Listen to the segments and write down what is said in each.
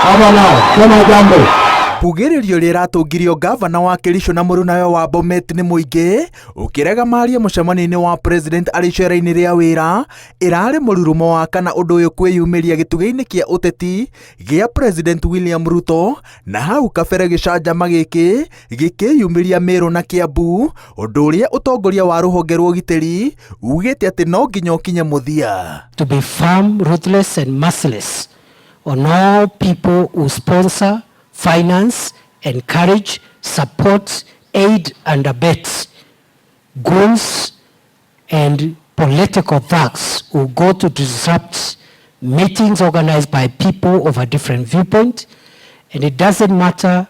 Gavana, sema jambo. Mbugĩrĩrio ĩrĩa ĩratũngirio ngavana wa Kericho na mũrunawe wa Bomet nĩ mũingĩ ũkĩrega marie mũcemanio-inĩ wa president arĩ icera-inĩ rĩa wĩra ĩrarĩ mũrurumo wa kana ũndũ ũyũ kwĩyumĩria gĩtugĩ-inĩ kĩa ũteti gĩa President William Ruto na hau kabere gĩcanjama gĩkĩ gĩkĩyumĩria Meru na Kiambu ũndũ ũrĩa ũtongoria wa rũhonge rwa ũgitĩri ugĩte atĩ no nginya ũkinye mũthia. To be firm, ruthless and merciless on all people who sponsor, finance, encourage, support, aid and abet goons and political thugs who go to disrupt meetings organized by people of a different viewpoint. And it doesn't matter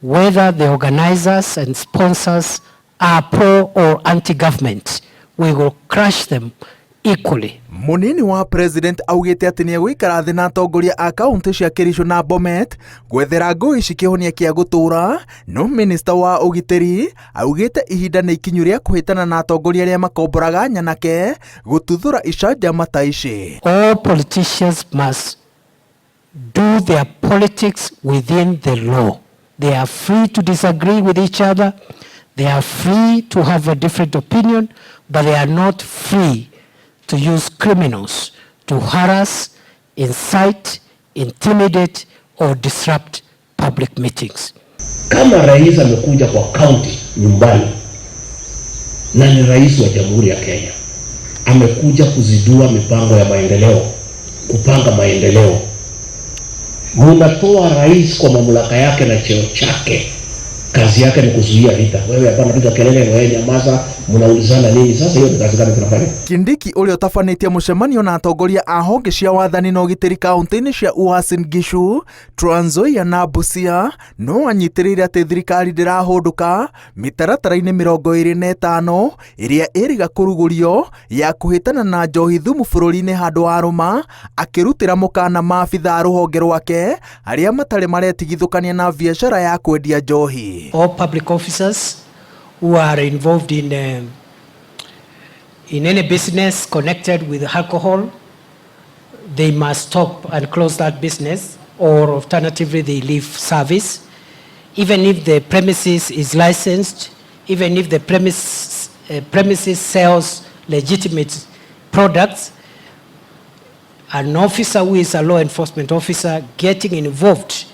whether the organizers and sponsors are pro or anti-government. We will crush them equally. Mũnini wa president augĩte atĩ nĩ egũikara thĩ na atongoria a kaunti cia Kericho na Bomet gwethera ngũĩ ici kĩhonia kĩa gũtũũra, no minista wa ũgitĩri augĩte ihinda nĩ ikinyu rĩa kũhĩtana na atongoria arĩa makomboraga nyanake gũtuthũra icanjama ta ici. All politicians must do their politics within the law. They are free to disagree with each other. They are free to have a different opinion, but they are not free to use criminals to harass, incite, intimidate, or disrupt public meetings. Kama rais amekuja kwa county nyumbani na ni rais wa Jamhuri ya Kenya, amekuja kuzindua mipango ya maendeleo, kupanga maendeleo, munatoa rais kwa mamlaka yake na cheo chake, kazi yake ni kuzuia vita. Wewe hapana, piga kelele, wewe nyamaza, mnaulizana nini? Sasa hiyo ni kazi gani tunafanya? Kindiki ũrĩa ũtabanĩtie mũcemanio na atongoria a honge cia wathani na ũgitĩri kaunti-inĩ cia Uasin Gishu, Trans Nzoia na Busia no anyitĩrĩire atĩ thirikari ndĩrahũndũka mĩtaratara-inĩ 25 ĩrĩa ĩrĩga kũrugũrio ya kũhĩtana na njohi thumu bũrũri-inĩ handũ ha rũma, akĩrutĩra mũkana maabitha a rũhonge rwake arĩa matarĩ maretigithũkania na biacara ya kwendia njohi. All public officers who are involved in any business connected with alcohol, they must stop and close that business, or alternatively, they leave service. Even if the premises is licensed, even if the premises sells legitimate products, an officer who is a law enforcement officer getting involved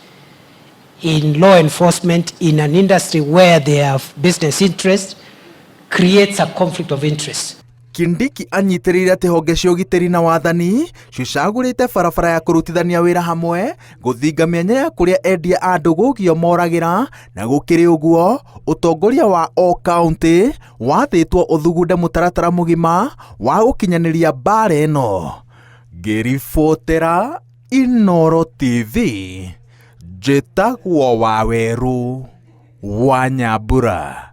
in law enforcement in an industry where they have business interest creates a conflict of interest. Kindiki anyitĩrĩire atĩ honge cia ũgitĩri na wathani cicagũrĩte barabara ya kũrutithania wĩra hamwe gũthinga mĩanya ya kũrĩa endia a ndũgũgio moragĩra, na gũkĩrĩ ũguo ũtongoria wa o kaunti wathĩtwo ũthugunde mũtaratara mũgima wa gũkinyanĩria mbara ĩno. Ngĩribotera Inooro TV, njĩtagwo Wawerũ wa Nyambura.